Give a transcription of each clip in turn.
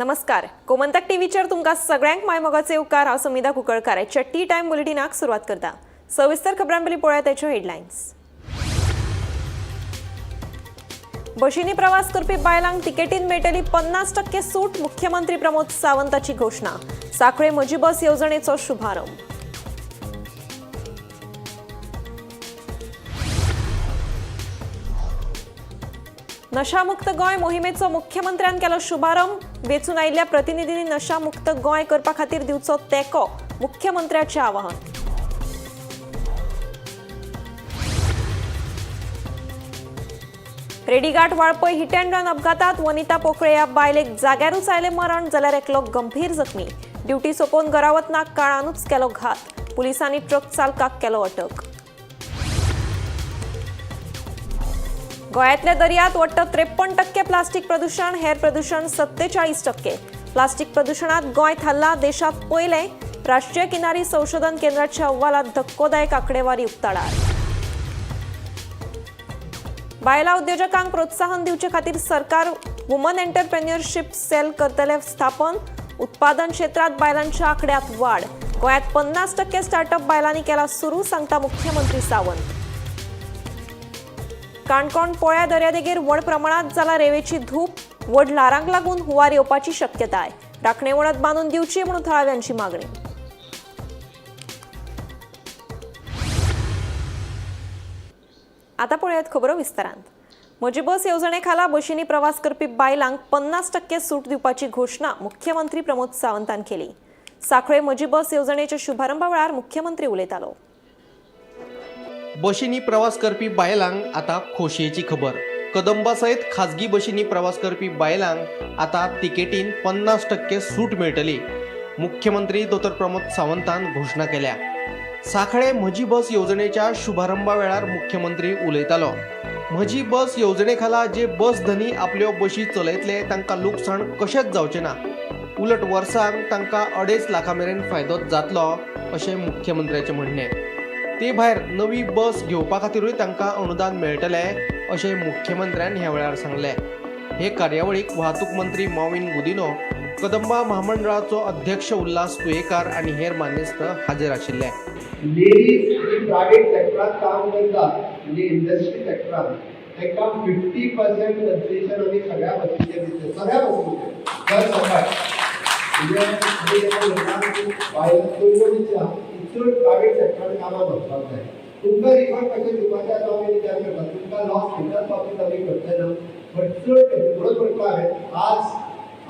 नमस्कार, गोमंतक टीव्हीचेर तुमकां सगळ्यांक मायमोगाचे येवकार. हांव समिधा कुंकळकार. आयच्या टी टायम बुलेटिनाक सुरवात करता. सविस्तर खबरां पयलीं पळोवया त्याच्यो हेडलायन्स. बशींनी प्रवास करपी बायलांक तिकेटीन मेळटली 50% सूट, मुख्यमंत्री प्रमोद सावंताची घोशणा. सांखळे म्हजी बस येवजणेचो शुभारंभ. नशामुक्त गोंय मोहिमेचो मुख्यमंत्र्यान केलो शुभारंभ. वेंचून आयिल्ल्या प्रतिनिधींनी नशामुक्त गोंय करपा खातीर दिवचो तेंको, मुख्यमंत्र्याचें आवाहन. रेडीघाट वाळपय हिट अँड रन अपघातात वनिता पोकळे ह्या बायलेक जाग्यारूच आयलें मरण, जाल्यार एकलो गंभीर जखमी. ड्युटी सोंपोवन घरा वतना काळानूच केलो घात. पुलिसांनी ट्रक चालकाक केलो अटक. गोंयांतल्या दर्यांत वट्ट 53% प्लास्टीक प्रदुशण, हेर प्रदुशण 47%. प्लास्टीक प्रदुशणात गोंय थारला देशांत पयलें. राष्ट्रीय किनारी संशोधन केंद्राच्या अहवालात धक्कोदायक आंकडेवारी उक्ताडार. बायलां उद्योजकांक प्रोत्साहन दिवचे खातीर सरकार वुमन एंटरप्रेन्युअरशीप सेल करतले स्थापन. उत्पादन क्षेत्रात बायलांच्या आंकड्यात वाढ. गोंयांत 50% स्टार्टअप बायलांनी केला सुरू, सांगता मुख्यमंत्री सावंत. काणकोण पोळ्या दर्यादेगेर व्हड प्रमाणात जाला रेंवेची धूप. व्हड ल्हारांक लागून हुंवार येवपाची शक्यताय. राखणे वणत बांदून दिवची म्हणून थळाव्यांची मागणी. आता पळयात खबरो विस्तारान. म्हजी बस येवजणे खाला बशींनी प्रवास करपी बायलांक 50% सूट दिवपाची घोशणा मुख्यमंत्री प्रमोद सावंतान केली. सांखळे म्हजी बस येवजणेच्या शुभारंभा वेळार मुख्यमंत्री उलयतालो. बशींनी प्रवास करपी बायलांक आतां खोशयेची खबर. कदंबा सयत खाजगी बशींनी प्रवास करपी बायलांक आतां तिकेटीन 50% सूट मेळटली. मुख्यमंत्री दोतोर प्रमोद सावंतान घोशणा केल्या. सांखळे म्हजी बस येवजणेच्या शुभारंभा वेळार मुख्यमंत्री उलयतालो. म्हजी बस येवजणे खाला जे बस धनी आपल्यो बशी चलयतले तांकां लुकसाण कशेंच जावचें ना, उलट वर्साक तांकां 2.5 लाखां मेरेन फायदो जातलो अशें मुख्यमंत्र्याचें म्हणणें. ते भायर नवी बस घेवपा खातीरूय तांकां अनुदान मेळटलें अशें मुख्यमंत्र्यान ह्या वेळार सांगलें. हे कार्यावळीक वाहतूक मंत्री मॉविन गुदिनो, कदंबा म्हामंडळाचो अध्यक्ष उल्हास तुयेकार आनी हेर मानेस्त हाजीर आशिल्ले. लेडीज जी प्रायव्हेट सेक्टरात काम करतात, म्हणजे इंडस्ट्री सेक्टरात, तांकां 50% कन्सेशन आमी सगळ्या बसींचेर दितले, सगळ्या बसींचेर दर सकाळ. म्हणजे आमी तेन्ना म्हणटा की बायलां चळवळीच्या की चड प्रायव्हेट सेक्टरान कामां वचपाक जाय. तुमकां रिफंड कशें दिवपाचें आतां आमी विचार करता. तुमकां लॉस खंयच्याच बाबतींत आमी करचे ना, बट चड म्हणून म्हणटा हांवें, आज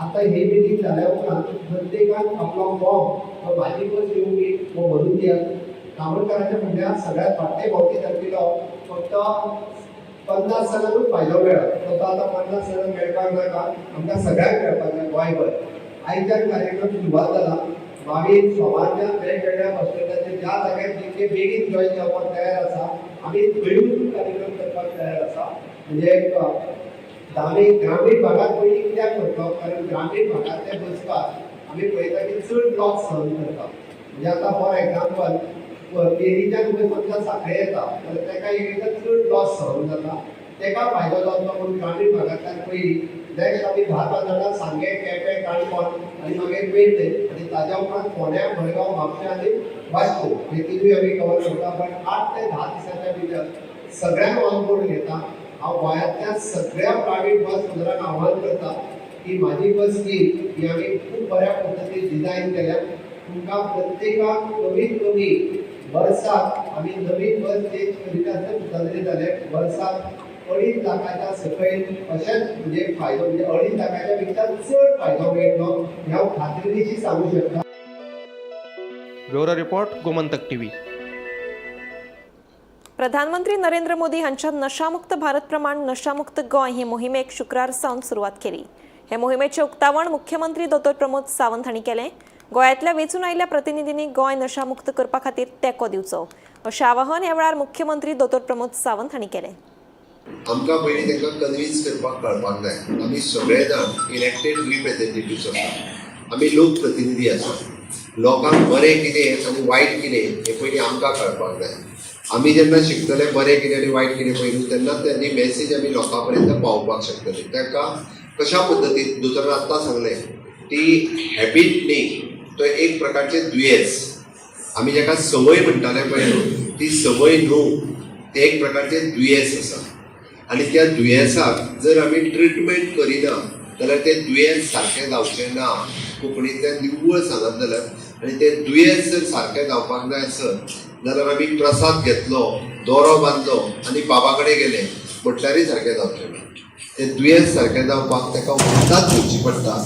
आतां ही मिटींग जाल्या उपरांत प्रत्येकान आपलो फॉर्म तो म्हाजी बस येवपी तो भरून दियात. तामणकाराच्या म्हणल्यार सगळ्यात फाटले फावटी तारखेलो फक्त 50 जाणांकूच फायदो मेळ्ळो. तो आतां 50 जाणांक मेळपाक नाका, आमकां सगळ्यांक मेळपाक जाय गोंयभर. आयच्यान कार्यक्रम सुरवात जाला. 22 सोमारच्यान वेगवेगळ्या बस स्टँडाचेर ज्या जाग्यार जितके बेगीन जॉयन जावपाक तयार आसा, आमी थंय वचून कार्यक्रम करपाक तयार आसा. म्हणजे एक आमी ग्रामीण भागात पयलीं कित्याक करतलो, कारण ग्रामीण भागांतले बसकार आमी पळयता की चड लॉस सहन करता. म्हणजे आतां फॉर एग्जाम्पल, केरीच्यान बस आमच्या सांखळे येता जाल्यार ताका एक एकदां चड लॉस सहन जाता. ताका फायदो जावचो म्हणून ग्रामीण भागांतल्यान पयलीं, नेक्स्ट आमी 10-5 जाणां सांगें, केपें, काणकोण आनी मागीर पेडणे आनी ताज्या उपरांत फोंड्या, मडगांव, म्हापशें आनी वास्को हे तिनूय आमी कवर करता. बट 8 ते 10 दिसाच्या भितर सगळ्यांक ऑन बोर्ड घेता. हांव गोंयांतल्या सगळ्या प्रायवेट बस ओनरांक आव्हान करता की म्हाजी बस स्कीम ही आमी खूब बऱ्या पद्दतीन डिजायन केल्या. तुमकां प्रत्येकाक कमीत कमी वर्साक आमी नवीन बस चेंज करीत आसतना सुद्दां तरी जालें वर्साक 2.5 लाखाच्या सकयल अशेंच म्हणजे फायदो, म्हणजे 2.5 लाखाच्या पेक्षा चड फायदो मेळटलो हें हांव खात्रीशी सांगू शकता. Bureau report, Gomantak TV. प्रधानमंत्री नरेंद्र मोदी हांच्या नशामुक्त भारत प्रमाण नशामुक्त गोंय हे मोहिमेक शुक्रार सावन सुरवात केली. हे मोहिमेचें उक्तावण मुख्यमंत्री दोतोर प्रमोद सावंत हांणी केलें. गोंयांतल्या वेंचून आयिल्ल्या प्रतिनिधींनी गोंय नशामुक्त करपा खातीर तेंको दिवचो अशें आवाहन ह्या वेळार मुख्यमंत्री दोतोर प्रमोद सावंत हांणी केलें. आमकां पयलीं तांकां कन्विन्स करपाक कळपाक जाय. आमी सगळे जाण इलेक्टेड रिप्रेझेंटेटिव्स आसा, आमी लोकप्रतिनिधी आसा. लोकांक बरें कितें आनी वायट कितें हें पयलीं आमकां कळपाक जाय. आमी जेन्ना शिकतले बरें कितें आनी वायट कितें पयलू, तेन्ना तेजी मॅसेज आमी लोकां पर्यंत पावोवपाक शकतले. तांकां कशा पद्दतीन दोतोरान आत्तां सांगलें, ती हॅबीट न्ही, तो एक प्रकारचें दुयेंस. आमी जाका संवय म्हणटाले पळय न्हू, ती संवय न्हू, तें एक प्रकारचें दुयेंस आसा. आनी त्या दुयेंसाक जर आमी ट्रिटमेंट करिना जाल्यार तें दुयेंस सारकें जावचें ना, कोंकणींतल्यान निव्वळ सांगत जाल्यार. आनी तें दुयेंस जर सारकें जावपाक जाय आसत जाल्यार आमी प्रसाद घेतलो, दोरो बांदलो आनी बाबा कडेन गेले म्हटल्यारय सारकें जावचें ना. तें दुयेंस सारकें जावपाक ताका वखदांच घेवची पडटा.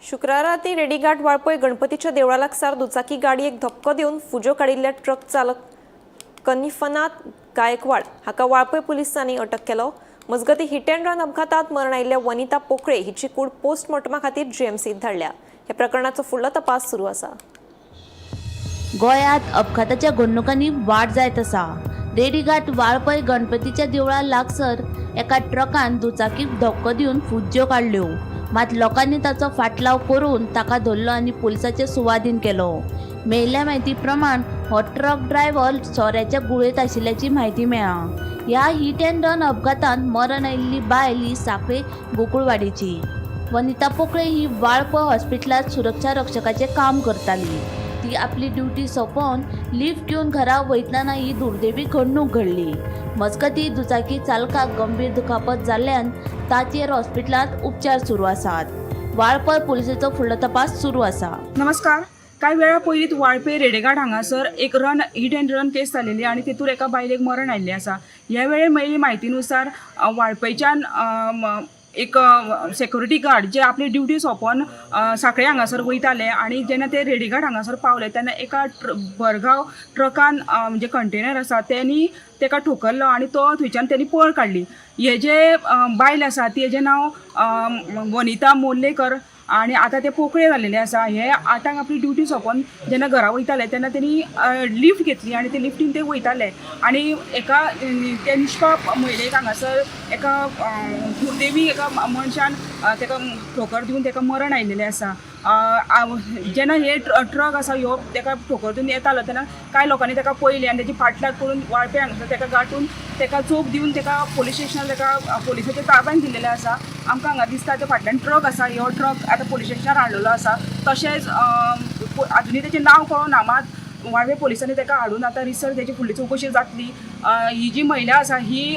शुक्रारा राती रेडीघाट वाळपय गणपतीच्या देवळा लागसार दुचाकी गाडयेक धपको दिवन फुज्यो काडिल्ल्या ट्रक चालक कनिफनाथ गायकवाड हाका वाळपय पुलिसांनी अटक केलो. मजगतीं हिट अँड रन अपघातात मरण आयिल्ल्या वनिता पोकळे हिची कूड पोस्टमॉर्टमा खातीर जीएमसीत धाडल्या. ह्या प्रकरणाचो फुडलो तपास सुरू आसा. गोंयांत अपघाताच्या घडणुकांनी वाड जायत आसा. रेडीघाट वाळपय गणपतीच्या देवळा लागसर एका ट्रकान दुचाकीक धपको दिवन फुज्ज्यो काडल्यो. मात लोकांनी ताचो फाटलाव करून ताका धरलो आनी पुलिसाचे सुवादीन केलो. मेळिल्ल्या म्हायती प्रमाण हो ट्रक ड्रायव्हर सोऱ्याच्या गुळयेंत आशिल्ल्याची म्हायती मेळ्ळा. ह्या हिट अँड रन अपघातांत मरण आयिल्ली बायल ही सांखळे गोकुळवाडीची. वनिता पोकळे ही वाळपय हॉस्पिटलांत सुरक्षा रक्षकाचें काम करताली. ती आपली ड्युटी सोंपोवन लिफ्ट घेवन घरा वयतना ही दुर्दैवी घडणूक घडली. मजगतीं दुचाकी चालकाक गंभीर दुखापत जाल्ल्यान ताचेर हॉस्पिटलांत उपचार सुरू आसात. वाळपय पुलिसेचो फुडलो तपास सुरू आसा. नमस्कार. कांय वेळा पयलींच वाळपय रेडेघाट हांगासर एक run hit and run case जालेली आनी तेतूर एका बायलेक मरण आयिल्लें आसा. ह्या वेळार मेळिल्ली म्हायतीनुसार वाळपयच्यान एक सेक्युरिटी गार्ड जे आपली ड्युटी सोंपोवन सांखळे हांगासर वयताले आनी जेन्ना ते रेडीघाट हांगासर पावले तेन्ना एका भरगांव ट्रकान म्हणजे कंटेनर आसा तेणी तेका ठोकरलो आनी तो थंयच्यान तेणी पळ काडली. हे जे बायल आसा तेजें नांव वनिता मोर्लेकर आनी आतां ते पोकळे जाल्लेले आसा. हे आठांक आपली ड्युटी सोंपोवन जेन्ना घरा वयताले तेन्ना तेणी लिफ्ट घेतली आनी ते लिफ्टीन ते वयताले आनी एका ते निष्पाप महिलेक हांगासर एका दुर्दैवी एका मनशान तेका ठोकर दिवन तेका मरण आयिल्लें आसा. जेन्ना हे ट्रक आसा ह्यो तेका ठोकर दिवन येतालो तेन्ना कांय लोकांनी तेका पळयलें आनी तेजी फाटलाग करून वाळपे हांगासर तेका गांठून तेका चोप दिवन तेका पोलीस स्टेशनार तेका पोलिसाच्या ताब्यान दिल्लेलें आसा. आमकां हांगा दिसता ते फाटल्यान ट्रक आसा. ह्यो ट्रक आतां पोलीस स्टेशनार हाडलेलो आसा. तशेंच आजुनूय तेचें नांव कळोना, मात वाळवे पोलिसांनी तेका हाडून आतां रिसर्च तेची फुडली चवकशी जातली. ही जी महिला आसा ही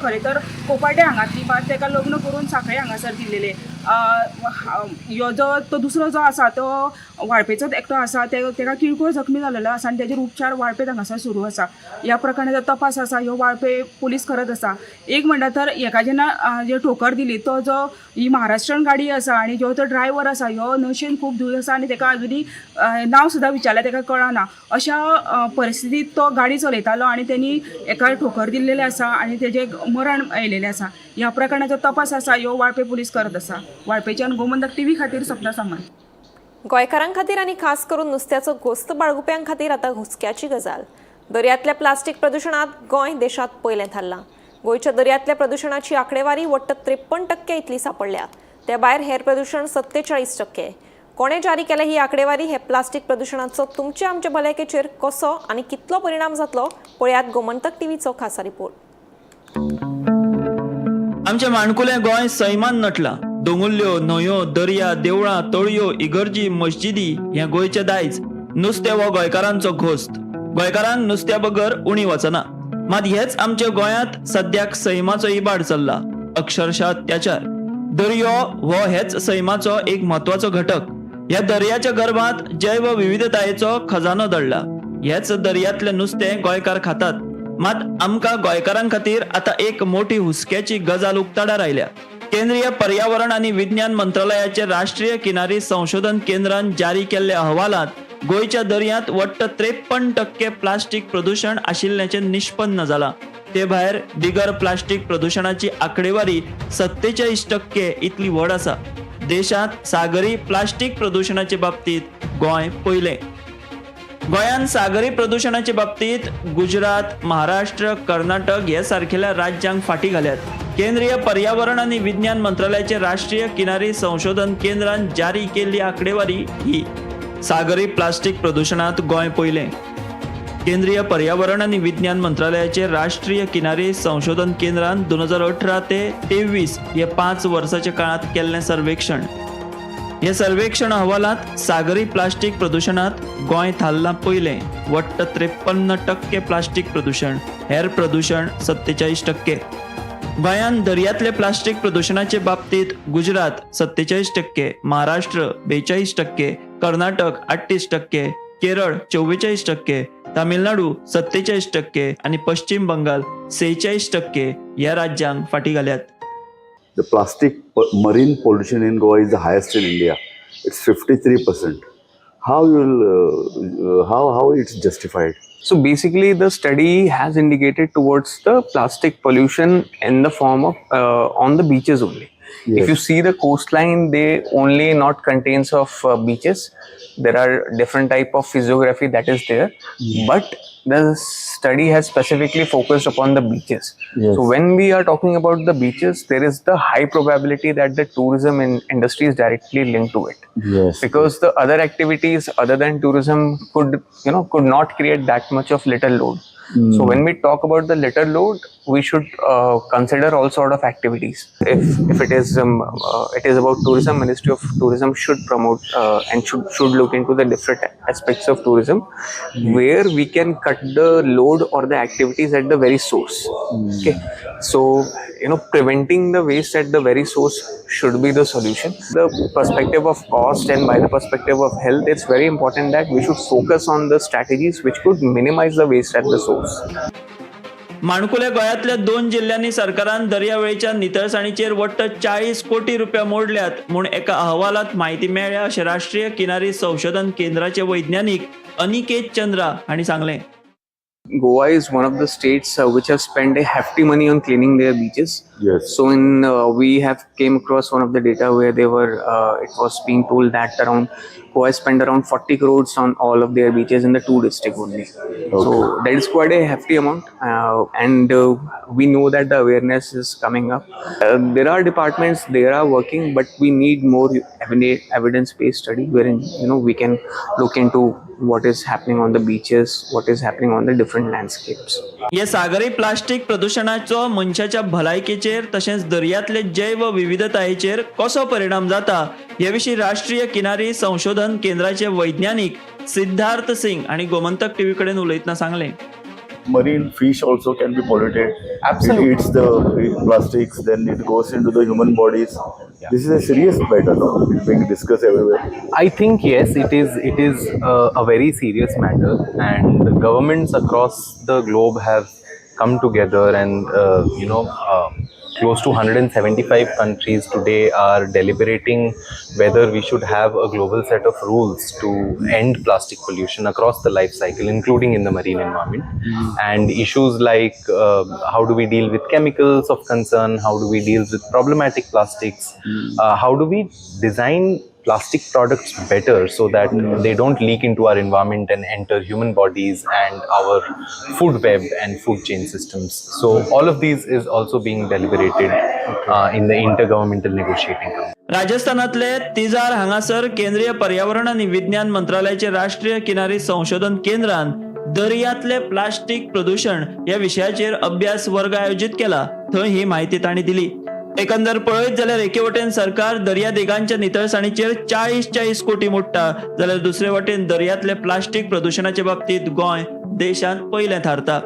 खरें तर कोपाटे हांगातली, मात तेका लग्न करून सांखळे हांगासर दिल्लेलें. ह्यो जो तो दुसरो जो आसा तो वाळपेचोच एकटो आसा, तेका किरकोळ जखमी जालेलो आसा आनी तेजेर उपचार वाळपे हांगासर सुरू आसा. ह्या प्रकरणाचो तपास आसा ह्यो वाळपे पोलीस करत आसा. एक म्हणटा तर हेका जेन्ना जे ठोकर दिली तो जो ही महाराष्ट्रन गाडी आसा आनी जो तो ड्रायव्हर आसा ह्यो नशेन खूब धूर आसा आनी तेका आजुनूय नांव सुद्दां विचारलें तेका कळना. अशा परिस्थितीत तो गाडी चलयतालो आनी तेणी हेका ठोकर दिल्लेलें आसा आनी तेजें मरण आयिल्लें आसा. ह्या प्रकरणाचो तपास आसा ह्यो वाळपे पोलीस करत आसा. वाळपेच्यान गोमंतक टीव्ही खातीर सपना सामंत. गोंयकारां खातीर आनी खास करून नुस्त्याचो घोस्त बाळगुप्यां खातीर आतां हुस्क्याची गजाल. दर्यांतल्या प्लास्टीक प्रदुशणांत गोंय देशांत पयलें थारलां. गोंयच्या दर्यांतल्या प्रदुशणाची आंकडेवारी वट्ट 53% इतली सांपडल्या. ते भायर हेर प्रदुशण 47%. कोणें जारी केल्या ही आंकडेवारी? हे प्लास्टीक प्रदुशणाचो तुमचे आमचे भलायकेचेर कसो आनी कितलो परिणाम जातलो, पळयात गोमंतक टीव्हीचो खासा रिपोर्ट. आमचें माणकुलें गोंय सैमान नटलां. दोंगुल्ल्यो, न्हंयो, दर्या, देवळां, तळयो, इगर्जी, मस्जिदी हें गोंयचें दायज. नुस्तें हो गोंयकारांचो घोस्त. गोंयकारांक नुस्त्या बगर उणी वचना. मात हेच आमच्या गोंयांत सद्याक सैमाचो इबाड चल्ला, अक्षरशः अत्याचार. दर्यो हो हेच सैमाचो एक म्हत्वाचो घटक. ह्या दर्याच्या गर्भात जैव विविधतायेचो खजानो दडला. हेच दर्यांतलें नुस्तें गोंयकार खातात. मात आमकां गोंयकारां खातीर आतां एक मोठी हुस्क्याची गजाल उक्ताडार आयल्या. केंद्रीय पर्यावरण आनी विज्ञान मंत्रालयाचे राष्ट्रीय किनारी संशोधन केंद्रान जारी केल्ल्या अहवालांत गोंयच्या दर्यांत वट्ट 53% प्लास्टीक प्रदुशण आशिल्ल्याचें निष्पन्न जालां. ते भायर बिगर प्लास्टीक प्रदुशणाची आंकडेवारी 47% इतली व्हड आसा. देशांत सागरी प्लास्टीक प्रदुशणाचे बाबतींत गोंय पयलें. गोंयान सागरी प्रदुशणाचे बाबतींत गुजरात, महाराष्ट्र, कर्नाटक हे सारकेल्या राज्यांक फाटीं घाल्यात. केंद्रीय पर्यावरण आनी विज्ञान मंत्रालयाचे राष्ट्रीय किनारी संशोधन केंद्रान जारी केल्ली आंकडेवारी ही. सागरी प्लास्टीक प्रदुशणांत गोंय पयलें. केंद्रीय पर्यावरण आनी विज्ञान मंत्रालयाचे राष्ट्रीय किनारी संशोधन केंद्रान 2018 ते 23 हे 5 वर्साच्या काळांत केल्लें सर्वेक्षण. हे सर्वेक्षण अहवालांत सागरी प्लास्टीक प्रदुशणांत गोंय थारलां पयलें. वट्ट 53% प्लास्टीक प्रदुशण, हेर प्रदुशण 47%. गोंयान दर्यांतले प्लास्टीक प्रदुशणाचे बाबतींत गुजरात 47%, महाराष्ट्र 42%, कर्नाटक 38%, केरळ 44%, तामिळनाडू 47% आनी पश्चिम बंगाल 46% ह्या राज्यांक फाटीं घाल्यात. The plastic marine pollution in Goa is the highest in India. It's 53%. How you will, how it's justified? So basically, the study has indicated towards the plastic pollution in the form of on the beaches only. If you see the coastline, they only not contains of beaches. There are different type of physiography that is there, but the study has specifically focused upon the beaches. So when we are talking about the beaches, there is the high probability that the tourism industry is directly linked to it because the other activities other than tourism could you know could not create that much of litter load. So when we talk about the litter load, we should consider all sort of activities. If it is it is about tourism, Ministry of Tourism should promote and should look into the different aspects of tourism where we can cut the load or the activities at the very source. Okay, so preventing the waste at the very source should be the solution. The perspective of cost and by the perspective of health, it's very important that we should focus on the strategies which could minimize the waste at the source. माणकुल्या गोंयांतल्या दोन जिल्ल्यांनी सरकारान दर्यावेळेच्या नितळसाणीचेर वट्ट 40 कोटी रुपया मोडल्यात म्हूण एका अहवालांत म्हायती मेळ्ळ्या अशें राष्ट्रीय किनारी संशोधन केंद्राचे वैज्ञानीक अनिकेत चंद्रा हांणी सांगलें. Goa is one of the states which have spent a hefty money on cleaning their beaches. So in we have came across one of the data where they were it was being told that around Goa spent around 40 crores on all of their beaches in the two district only. So that is quite a hefty amount, and we know that the awareness is coming up. There are departments they are working, but we need more evidence based study wherein we can look into what is happening on the beaches, what is happening on the different landscapes. हे सागरी plastic प्रदुशणाचो मनशाच्या भलायकेचेर तशेंच दर्यांतले जैव विविधतायेचेर कसो परिणाम जाता हे विशीं राष्ट्रीय किनारी संशोधन केंद्राचे वैज्ञानीक सिद्धार्थ सिंग हांणी गोमंतक टीव्ही कडेन उलयतना सांगलें. Marine fish also can be polluted. Absolutely. It eats the plastics, then it goes into the human bodies. This is a serious matter, no? It's being discussed everywhere. I think yes, it is. It is a very serious matter, and the governments across the globe have come together, and close to 175 countries today are deliberating whether we should have a global set of rules to end plastic pollution across the life cycle, including in the marine environment. And issues like how do we deal with chemicals of concern, how do we deal with problematic plastics, how do we design plastic products better so that they don't leak into our environment and enter human bodies and our food web and food chain systems. So all of these is also being deliberated in the intergovernmental negotiating committee. राजस्थानातले तिजार हांगासर केंद्रीय पर्यावरण आनी विज्ञान मंत्रालयाचे राष्ट्रीय किनारी संशोधन केंद्रान दर्यांतले प्लास्टीक प्रदुशण ह्या विशयाचेर अभ्यास वर्ग आयोजीत केला. थंय ही म्हायती तांणी दिली. एकंदर पळयत जाल्यार एके वटेन सरकार दर्यादेगांच्या नितळसाणीचेर 40-40 कोटी मोडटा, जाल्यार दुसरे वटेन दर्यांतले प्लास्टीक प्रदुशणाचे बाबतींत गोंय देशांत पयलें थारता.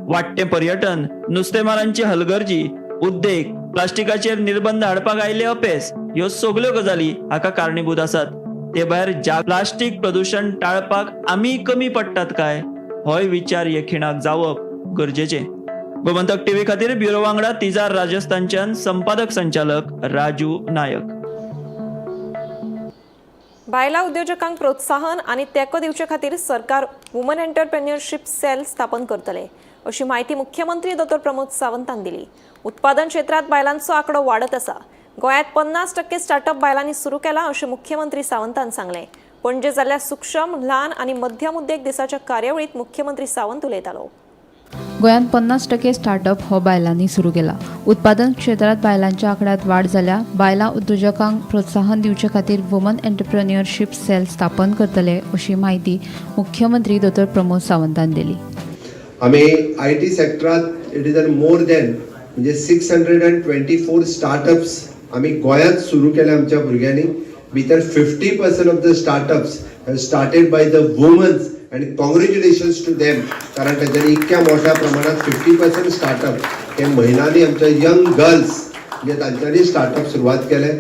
वाडटें पर्यटन, नुस्तेमारांची हलगर्जी, उद्देग, प्लास्टिकाचेर निर्बंध हाडपाक आयिल्ले अपेस ह्यो सगल्यो गजाली हाका कारणीभूत आसात. ते भायर ज्या प्लास्टीक प्रदुशण टाळपाक आमी कमी पडटात काय, होय विचार हे खिणाक जावप गरजेचें. गोमंतक टीव्ही खातीर ब्युरो वांगडा तिजार राजस्थानच्यान संपादक संचालक राजू नायक. बायलां उद्योजकांक प्रोत्साहन आनी तेंको दिवचे खातीर सरकार वुमन एंटरप्रेन्युअरशीप सेल स्थापन करतले अशी म्हायती मुख्यमंत्री दोतोर प्रमोद सावंतान दिली. उत्पादन क्षेत्रांत बायलांचो आंकडो वाडत आसा. गोंयांत 50% स्टार्टअप बायलांनी सुरू केला अशें मुख्यमंत्री सावंतान सांगलें. पणजे जाल्ल्या सूक्ष्म, ल्हान आनी मध्यम उद्देग दिसाच्या कार्यावळींत मुख्यमंत्री सावंत उलयतालो. गोंयांत 50% स्टार्टअप हो बायलांनी सुरू केला. उत्पादन क्षेत्रांत बायलांच्या आंकड्यांत वाड जाल्या. बायलां उद्योजकांक प्रोत्साहन दिवचे खातीर वुमन एंटरप्रेन्युअरशीप सेल स्थापन करतले अशी म्हायती मुख्यमंत्री दोतोर प्रमोद सावंतान दिली. आमी IT सेक्टरात it is an more than म्हणजे 624 स्टार्टअप्स आमी गोंयांत सुरू केले आमच्या भुरग्यांनी. भितर 50% of the startups have started by the womens and congratulations to them, कारण तांच्यांनी इतक्या मोठ्या प्रमाणात 50% स्टार्टअप हे महिलांनी, आमच्या यंग गर्ल्स म्हणजे तांच्यांनी स्टार्टअप सुरवात केले.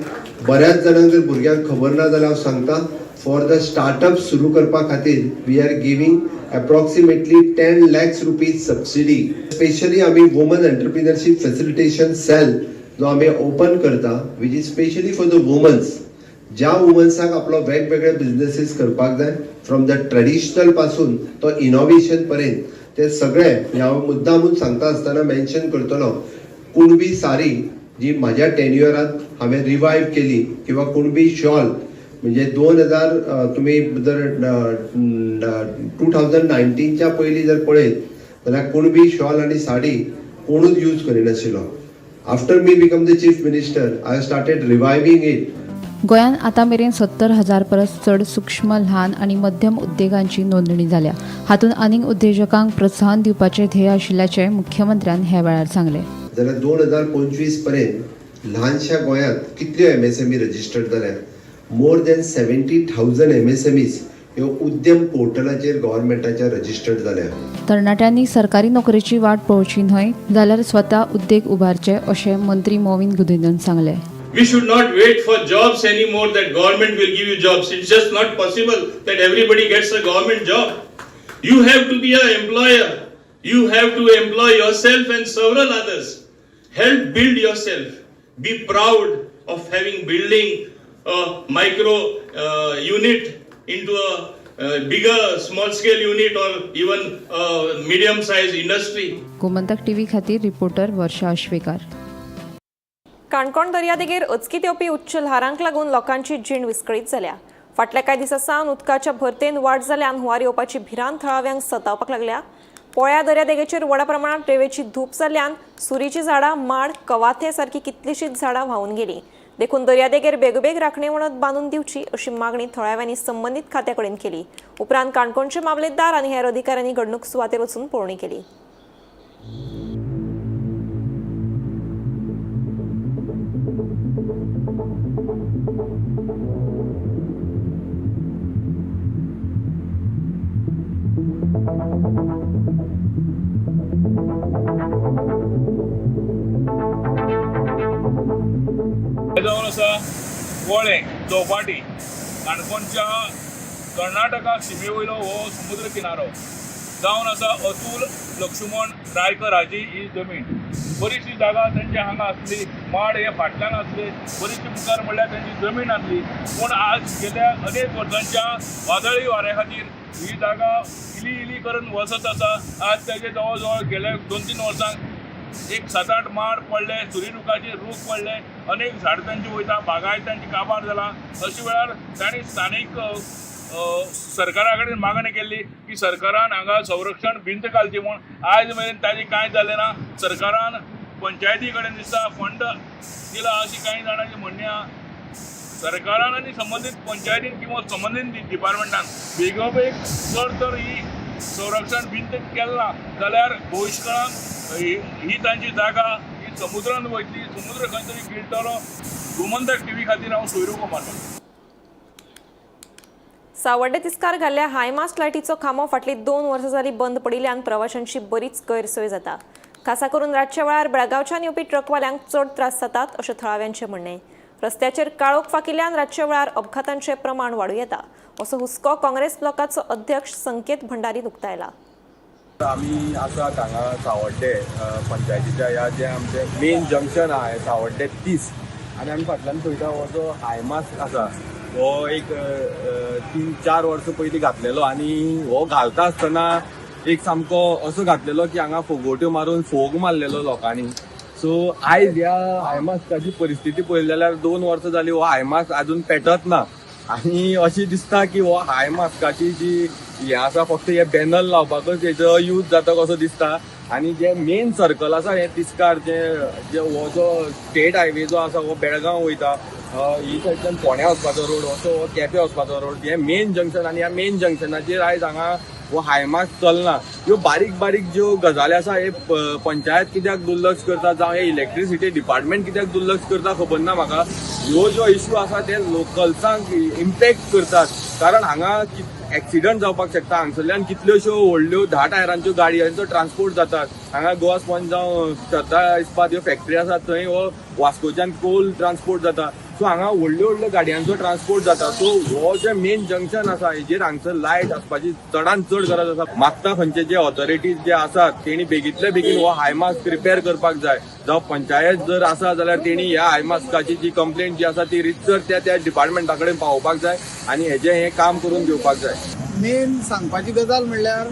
बऱ्याच जाणांक जर भुरग्यांक खबर ना जाल्यार हांव सांगता, फॉर the startup सुरू करपा खातीर we are giving approximately 10 lakhs rupees subsidy. Specially आमी वुमन एंटरप्रिनरशीप फॅसिलिटेशन सेल जो आमी ओपन करता, which is specially for the womens, ज्या वुमन्साक आपलो वेगवेगळे बिझनेसीस करपाक जाय, फ्रॉम the traditional पासून तो इनोव्हेशन पर्यंत, ते सगळे हांव मुद्दामून सांगता आसतना मेन्शन करतलो. कुणबी सारी जी म्हाज्या टेन्युअरात हांवें रिवायव केली किंवा कुणबी शॉल, म्हणजे 2000 तुमी जर 2019च्या पयलीं जर पळयत जाल्यार कुणबी शॉल आनी साडी कोणूच use करिनाशिल्लो. After me become the chief minister, I started reviving it. गोंयांत आतां मेरेन 70,000 परस चड सूक्ष्म, ल्हान आनी मध्यम उद्देगांची नोंदणी जाल्या. हातूंत आनीक उद्देजकांक प्रोत्साहन दिवपाचें ध्येय आशिल्ल्याचें मुख्यमंत्र्यान ह्या वेळार सांगलें. जाल्यार 2025 पर्यंत ल्हानशा गोंयांत कितल्यो एमएसएमई रजिस्टर्ड जाल्या? More than 70,000 MSMEs ह्यो उद्यम पोर्टलाचेर गव्हर्मेंटाच्या रजिस्टर्ड जाल्या. तरणाट्यांनी सरकारी नोकरेची वाट पळोवची न्हय, जाल्यार स्वता उद्देग उबारचे, अशें मंत्री मॉवीन गुदिन्होन सांगलें. We should not wait for jobs anymore, that government will give you jobs. It's just not possible that everybody gets a government job. You have to be an employer. You have to employ yourself and several others. Help build yourself. Be proud of having building a micro unit into a bigger small scale unit or even a medium sized industry. Gomantak TV खातीर reporter वर्षा अश्वेकार. काणकोण दर्यादेगेर अचकीत येवपी उच्च ल्हारांक लागून लोकांची जीण विस्कळीत जाल्या. फाटल्या कांय दिसां सावन उदकाच्या भरतेन वाड जाल्यान हुंवार येवपाची भिरांत थळाव्यांक सतावपाक लागल्या. पोळ्या दर्यादेगेचेर व्हडा प्रमाणात रेंवेची धूप जाल्ल्यान सुरीची झाडां, माड, कवाथे सारकी कितलीशीच झाडां व्हांवून गेली. देखून दर्यादेगेर बेगोबेग राखणे वणत बांदून दिवची, अशी मागणी थळाव्यांनी संबंदीत खात्या कडेन केली. उपरांत काणकोणचे मामलेदार आनी हेर अधिकाऱ्यांनी घडणूक सुवातेर वचून पळोवणी केली. हे जावन आसा पोळें चौपाटी, काणकोणच्या कर्नाटका शिमे वयलो हो समुद्र किनारो जावन आसा. अतुल लक्ष्मण रायकर हाजी ही जमीन. बरीचशी जागा तेंची हांगा आसली. माड हे फाटल्यान आसले, बरीचशी मुखार म्हणल्यार तेंची जमीन आसली. पूण आज गेल्या अनेक वर्सांच्या वादळी वाऱ्या खातीर ही जागा इली इली करून वचत आसा. आज तेजे जवळ जवळ गेल्या 2-3 वर्सांक एक सात आठ माड पडले, सुरी रुखाचे रूख पडले, अनेक झाडां तांची वयता, बागायत तांची काबार जाला. अशे वेळार तांणी स्थानीक सरकारा कडेन मागणी केल्ली की सरकारान हांगा संरक्षण भिंत घालची म्हूण. आयज मेरेन ताजें कांय जालें ना. सरकारान पंचायती कडेन दिसता फंड दिला, अशी कांय जाणांची म्हणणें आहा. सरकारान आनी संबंदीत पंचायतीन किंवा संबंदीत डिपार्टमेंटान बेगोबेग जर तर ही संरक्षण भिंत केलें ना जाल्यार भविश्य काळांत ही तांची जागा ही समुद्रान वयतली, समुद्र खंय तरी गिळटलो. गोमंतक टिव्ही खातीर हांव सोयरू कुमार. सावड्डे तिस्कार घाल्ल्या हायमास्ट लायटीचो खांबो फाटलीं 2 वर्सां जालीं बंद पडिल्ल्यान प्रवाशांची बरीच गैरसोय जाता. खासा करून रातच्या वेळार बेळगांवच्यान येवपी ट्रकवाल्यांक चड त्रास जातात, अशें थळाव्यांचें म्हणणें. रस्त्याचेर काळोख फाकिल्ल्यान रातच्या वेळार अपघातांचें प्रमाण वाडूं येता, असो हुस्को काँग्रेस ब्लॉकाचो अध्यक्ष संकेत भंडारीन उक्तायला. आमी आसात हांगा सावड्डे पंचायतीच्या ह्या जें आमचें मेन जंक्शन आहा हें सावड्डे 30 आनी आमी फाटल्यान पळयता, हो जो हायमास्ट आसा हो एक 3-4 वर्सां पयलीं घातलेलो आनी हो घालता आसतना एक सामको असो घातलेलो की हांगा फोगोट्यो मारून फोग मारलेलो लोकांनी. सो आयज ह्या हायमास्टाची परिस्थिती पळयली जाल्यार 2 वर्सां जाली, हो हायमास्ट अजून पेटत ना आनी अशें दिसता की हो हायमास्काची जी हें आसा, फक्त हे बॅनर लावपाकच हेजो यूज जाता कसो दिसता. आनी जे मेन सर्कल आसा हें तिस्कार जे जे हो जो स्टेट हायवे जो आसा हो बेळगांव वयता, ही सायडच्यान फोंड्या वचपाचो रोड, असो हो केपें वचपाचो रोड, हे मेन जंक्शन. आनी ह्या मेन जंक्शनाचेर आयज हांगा हो हायमास्क चलना. ह्यो बारीक बारीक ज्यो गजाली आसा हे पंचायत कित्याक दुर्लक्ष करता जावं हे इलेक्ट्रिसिटी डिपार्टमेंट कित्याक दुर्लक्ष करता खबर ना म्हाका. ह्यो ज्यो इश्यू आसा ते लोकल्सांक इम्पॅक्ट करतात, कारण हांगा एक्सिडंट जावपाक शकता. हांगसरल्यान कितल्योश्यो व्हडल्यो 10 टायरांच्यो गाडयांचो ट्रान्सपोर्ट जातात. हांगा गोवा स्पॉन्ज जावं श्रद्धा इस्पात ह्यो फॅक्टरी आसात थंय हो वास्कोच्यान कोल ट्रान्सपोर्ट जाता. सो हांगा व्हडल्यो व्हडल्यो गाडयांचो ट्रान्सपोर्ट जाता. सो हो जे मेन जंक्शन आसा हेजेर हांगसर लायट आसपाची चडान चड गरज आसा. मागता खंयचे जे ऑथॉरिटीज जे आसात तेणी बेगींतले बेगीन हो हायमास्क रिपेर करपाक जाय. जावं पंचायत जर आसा जाल्यार तेणी ह्या हायमास्काची जी कंप्लेंट जी आसा ती रितसर त्या त्या डिपार्टमेंटा कडेन पावोवपाक जाय आनी हेजें हें काम करून घेवपाक जाय. मेन सांगपाची गजाल म्हणल्यार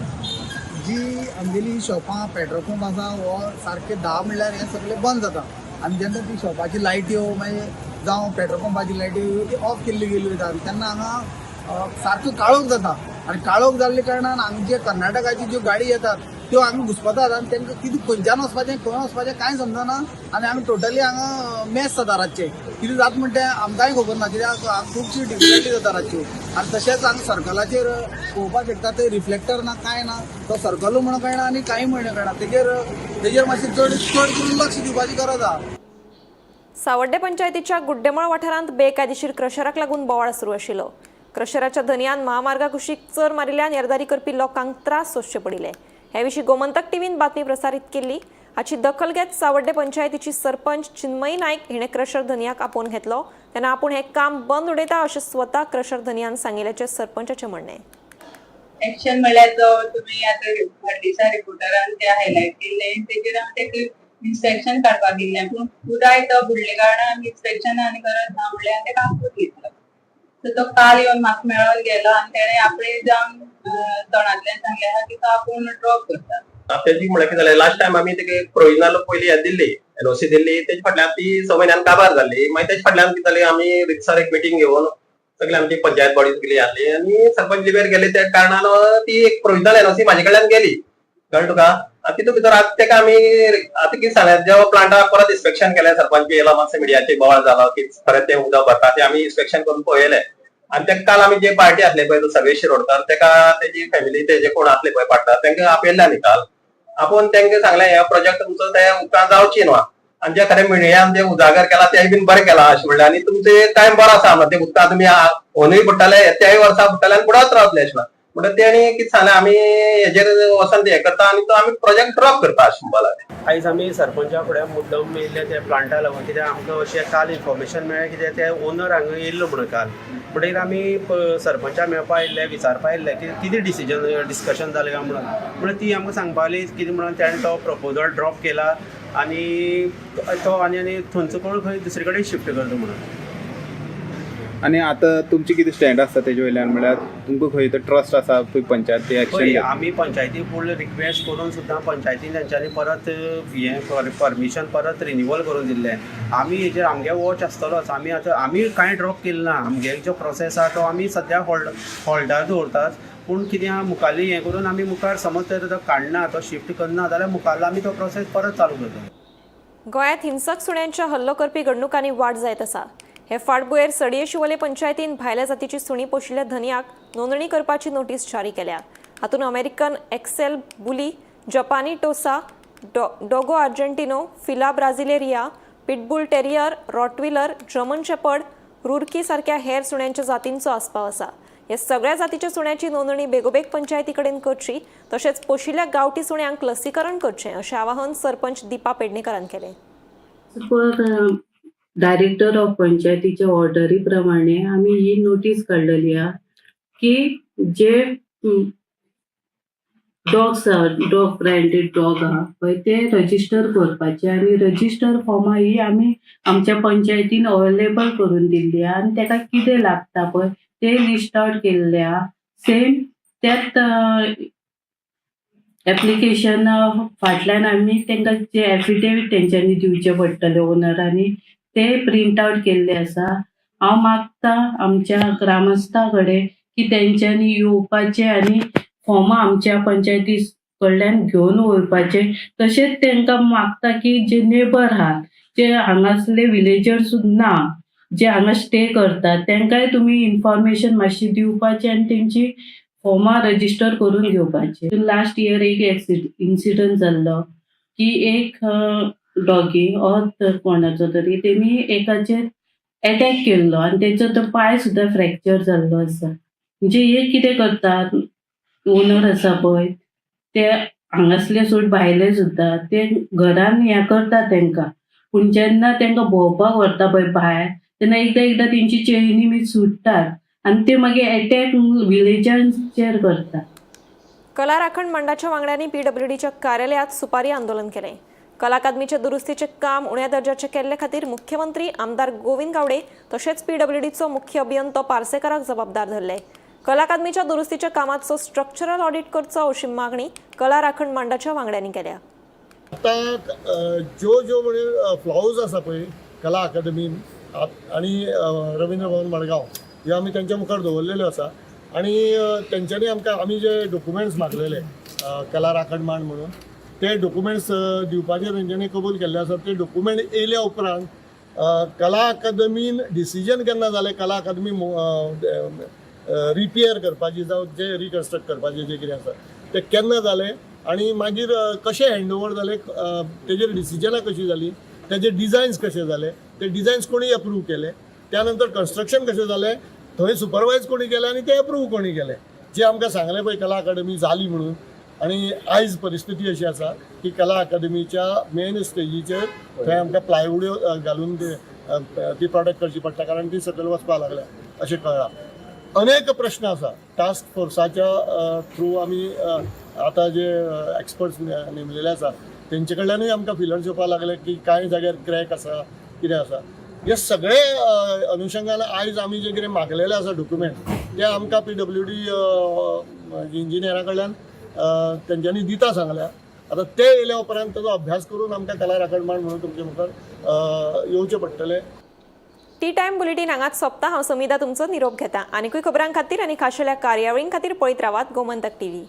जी आमगेली शॉपां पेट्रोल पंप आसा हो सारके 10 म्हणल्यार हें सगळें बंद जाता आनी जेन्ना ती शॉपाची लायट्यो मागीर जावं पेट्रोल पंपाची लायट्यो ती ऑफ केल्ली गेली वयता तेन्ना हांगा सारको काळोख जाता आनी काळोख जाल्ल्या कारणान हांगा जे कर्नाटकाची ज्यो गाडी येतात त्यो हांगा घुसपतात आनी तांकां कितें खंयच्यान वचपाचें खंय वचपाचें कांय समजना आनी हांगा टोटली हांगा मेस जाता रातचें. कितें जाता म्हणटा तें आमकांय खबर ना, कित्याक खुबशी डिफिकल्टी जाता रातच्यो. आनी तशेंच हांगा सर्कलाचेर पळोवपाक शकता थंय रिफ्लेक्टर ना कांय ना, तो सर्कलूय म्हणून कळना आनी कांय म्हणून कळना. तेजेर मातशें चड चड करून लक्ष दिवपाची गरज आहा. सावड्डे पंचायतीच्या गुड्डेमळ वाठारांत बेकायदेशीर क्रशराक लागून बोवाळ सुरू आशिल्लो. क्रशराच्या धनयान महामार्गा कुशीक चर मारिल्ल्यान येरादारी करपी लोकांक त्रास सोंसचे पडिल्ले. हे विशीं गोमंतक टीव्हीन बातमी प्रसारीत केल्ली. हाची दखल घेत सावड्डे पंचायतीची सरपंच चिन्मयी नायक हिणें क्रशर धनयाक आपोवन घेतलो. तेन्ना आपूण हें काम बंद उडयता अशें स्वता क्रशर धनयान सांगिल्ल्याचें सरपंचाचें म्हणणें. एक्शन म्हळ्यार जो तुमी आतां हड्डीच्या रिपोर्टरान ते हायलायट केल्ले तेजेर आमी तेका इन्स्पेक्शन काडपाक गेल्ले, पूण पुराय तो बुडले कारणान आमी इन्स्पेक्शन आनी गरज ना म्हणल्यार तेका आपोवन घेतलो. सो तो काल येवन म्हाका मेळोन गेलो आनी तेणें आपणे जावन तोंडांतल्यान सांगलें आहा की तो आपूण ड्रॉप करता. तेजी म्हळ्यार कितें जालें, लास्ट टायम आमी तेका प्रोविजनल पयली हें दिल्ली, एनओसी दिल्ली. तेजे फाटल्यान ती 6 म्हयन्यान काबार जाल्ली. मागीर तेजे फाटल्यान कितें जालें, आमी रितसर एक मिटींग घेवन सगळे आमची पंचायत बॉडी सगळी आसली आनी सरपंच लिबेर गेले. त्या कारणान ती एक प्रोविजनल एनओसी म्हाजे कडल्यान गेली, कळ्ळें तुका. आतां तितून भितर आतां तेका आमी आतां कितें सांगलें, जेव्हा प्लांटा परत इन्स्पेक्शन केलें, सरपंच बी येयलो, मातशें मिडियाचेर बोवाळ जालो की खरें तें उदक भरता तें आमी इन्स्पेक्शन करून पळयलें. आनी तेका काल आमी जे पार्टी आसले पळय, तो सर्वेश शिरोडकर, तेका तेजी फॅमिली तेजे कोण आसले पळय पार्टनर, तेंका आपयल्ले आमी काल आपोवन तेंका सांगलें हे प्रोजेक्ट तुमचो ते उपरांत जावची न्हू आनी जे खरें मिडियान जे उजागर केला तेय बीन बरें केला अशें म्हणलें. आनी तुमचे टायम बरो आसा म्हणलें, ते उदकां तुमी ओनूय बुडटाले, त्याय वर्सा बुडटाले आनी बुडत रावतले अशें म्हणटा. तेणी कितें सांगलें, आमी हेजेर वचोन हें करता आनी तो आमी प्रोजेक्ट ड्रॉप करता अशें म्हणपाक लागले. आयज आमी सरपंचा फुड्यान मुद्दम येयल्ले ते प्लांटा लागून, कित्याक आमकां अशें काल इन्फॉर्मेशन मेळ्ळें कित्याक ते ओनर हांगा येयल्लो म्हणून काल. म्हणटकीर आमी सरपंचा मेळपा आयिल्ले, विचारपा आयिल्ले की कितें डिसिजन डिस्कशन जालें काय म्हणून. म्हणून ती आमकां सांगपा लागली कितें म्हणून तेणें तो प्रपोजल ड्रॉप केला आनी तो आनी आनी थंयचो कोण खंय दुसरे कडेन शिफ्ट करता म्हणून. आनी आतां तुमची कितें स्टँड आसता तेजे वयल्यान, म्हळ्यार तुमकां खंय तर ट्रस्ट आसा पळय पंचायत ते एक्शन पळय आमी पंचायती फूल रिक्वेस्ट करून सुद्दां पंचायतीन तेंच्यांनी परत हें परमिशन परत रिनिवल करून दिल्लें. आमी हेजेर आमगे वॉच आसतलोच. आमी आतां आमी कांय ड्रॉप केलें ना, आमगे जो प्रोसेस आहा तो आमी सद्या हॉल्डार दवरतात. पूण कितें आहा मुखाल्ली हें करून आमी मुखार समज तर तो काडना, तो शिफ्ट करना जाल्यार मुखारलो आमी तो प्रोसेस परत चालू करतले. गोंयांत हिंसक सुण्यांच्या हल्लो करपी घडणुकांनी वाड जायत आसा. हे फाटभुंयेर सडये शिवोले पंचायतीन भायल्या जातीची सुणी पोशिल्ल्या धनयाक नोंदणी करपाची नोटीस जारी केल्या. हातूंत अमेरिकन एक्सेल बुली, जपानी टोसा, Dogo Argentino, Fila Brasileira, Pitbull Terrier, Rottweiler, German Shepherd, Roorkee सारक्या हेर सुण्यांच्या जातींचो आस्पाव आसा. ह्या सगळ्या जातीच्या सुण्याची नोंदणी बेगोबेग पंचायती कडेन करची, तशेंच पोशिल्ल्या गांवठी सुण्यांक लसीकरण करचें अशें आवाहन सरपंच दीपा पेडणेकरान केलें. डायरेक्टर ऑफ पंचायतीच्या ऑर्डरी प्रमाणे आमी ही नोटीस काडलेली आहा की जे डॉग्स आहा, डॉग ब्रँडेड डॉग आहा पळय ते रजिस्टर करपाचे आनी रजिस्टर फॉर्मां ही आमी आमच्या पंचायतीन अवेलेबल करून दिल्ली आहा आनी तेका कितें लागता पळय ते लिस्ट आउट केल्ले आहा. सेम त्याच एप्लिकेशन फाटल्यान आमी तांकां जे एफिडेवीट तेंच्यांनी दिवचे पडटले ओनरांनी ते प्रिंट आउट केल्ले आसा. हांव मागता आमच्या ग्रामस्था कडेन की तेंच्यांनी येवपाचें आनी फॉर्मां आमच्या पंचायती कडल्यान घेवन वयपाचें. तशेंच तांकां मागता की जे नेबर आहात, जे हांगासले विलेजर्स ना, जे हांगा स्टे करतात, तांकांय तुमी इन्फॉर्मेशन मातशी दिवपाची आनी तेंची फॉर्मां रजिस्टर करून घेवपाची. लास्ट इयर एक इन्सिडंट जाल्लो की एक डॉगी ऑर कोणाचो तरी तेणी एकाचेर एटॅक केल्लो आनी तेचो तो पांय सुद्दां फ्रॅक्चर जाल्लो आसा. म्हणजे हे कितें करतात, ओनर आसा पळय ते हांगासले सोड भायले सुद्दां ते घरान हें करता तेंकां, पूण जेन्ना तेंकां भोंवपाक व्हरता पळय भायर, तेन्ना एकदां एकदां तेंची चेनी बी सुट्टात आनी ते मागीर एटॅक विलेजांचेर करता. कला राखण मंडळाच्या वांगड्यांनी पीडब्ल्यूडीच्या कार्यालयात सुपारी आंदोलन केलें. कला अकादमीच्या दुरुस्तीचे काम उण्या दर्जाचे केल्ले खातीर मुख्यमंत्री आमदार गोविंद गावडे तशेंच पीडब्ल्यूडीचो मुख्य अभियंतो पार्सेकाराक जबाबदार धरले. कला अकादमीच्या दुरुस्तीच्या कामाचो स्ट्रक्चरल ऑडिट करचो अशी मागणी कला राखण मंडळाच्या वांगड्यांनी केल्या. आतां ज्यो ज्यो म्हणजे फ्लॉज आसा पळय कला अकादमीन आनी रवींद्र भवन मडगांव ह्यो आमी तेंच्या मुखार दवरलेल्यो आसा आनी तेंच्यांनी आमकां आमी जे डॉक्युमेंट्स मागलेले कला राखण मांड म्हणून ते डॉक्युमेंट्स दिवपाचे तेंच्यांनी कबूल केल्ले आसा. ते डॉक्युमेंट येयल्या उपरांत कला अकादमीन डिसिजन केन्ना जालें कला अकादमी रिपेयर करपाची जावं जे रिकन्स्ट्रक्ट करपाचें जें कितें आसा तें केन्ना जालें आनी मागीर कशें हँड ओवर जालें, तेजेर डिसिजनां कशीं जालीं, तेजे डिजायन्स कशे जाले, ते डिजायन्स कोणी अप्रूव केले, त्या नंतर कन्स्ट्रक्शन कशें जालें, थंय सुपरवायज कोणी केलें आनी ते अप्रूव कोणी केलें. जे आमकां सांगलें पळय कला अकादमी जाली म्हणून, आनी आयज परिस्थिती अशी आसा की कला अकादमीच्या मेन स्टेजीचेर थंय आमकां प्लायवुड्यो घालून ती प्रोटेक्ट करची पडटा, कारण ती सकयल वचपाक लागल्या अशें कळ्ळां. अनेक प्रश्न आसा. टास्क फोर्साच्या थ्रू आमी आतां जे एक्सपर्ट्स नेमलेले आसा तेंचे कडल्यानूय आमकां फिलर्स येवपाक लागले की कांय जाग्यार क्रॅक आसा, कितें आसा. हे सगळे अनुशंगान आयज आमी जे कितें मागलेले आसा डॉक्युमेंट ते आमकां पीडब्ल्यूडी इंजिनियरा कडल्यान तेंच्यांनी दिता सांगल्या. आतां ते येयल्या उपरांत ताजो अभ्यास करून आमकां कला राखण मांड म्हणून तुमचे मुखार येवचें पडटलें. टी टायम बुलेटीन हांगाच सोंपता. हांव समिधा तुमचो निरोप घेता. आनीकूय खबरां खातीर आनी खाशेल्या कार्यावळीं खातीर पळयत रावात Gomantak TV.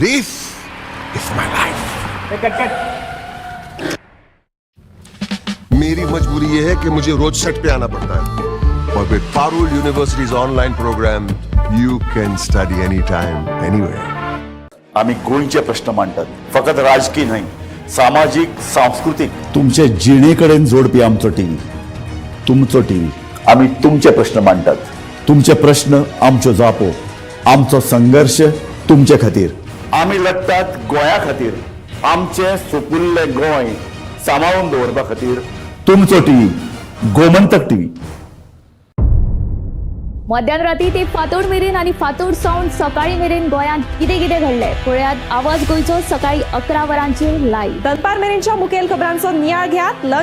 This is my life. मेरी मजबूरी ये है कि मुझे रोज सेट पे आना पड़ता है, और with Parul University's online program, you can study anytime, anywhere. आम्ही गोंयचे प्रश्न मांडटात, फकत राजकीय न्हय, सामाजीक, सांस्कृतीक, तुमचे जिणे कडेन जोडपी आमचो टीव्ही, तुमचो टीव्ही. आम्ही तुमचे प्रश्न मांडटात, तुमचे प्रश्न आमच्यो जापो, आमचो संघर्श तुमचे खातीर. आमी लढटात गोंया खातीर, आमचें सुपुल्लें गोंय सांबाळून दवरपा खातीर. तुमचो टीव्ही, गोमंतक टीव्ही. मध्यान राती ते फांतोड मेरेन आनी फांतोड सावन सकाळी मेरेन गोंयांत कितें कितें घडलें पळयात आवाज गोंयचो सकाळी 11 वरांचेर लायव्ह. दनपार मेरेनच्या मुखेल खबरांचो नियाळ घेयात. लंच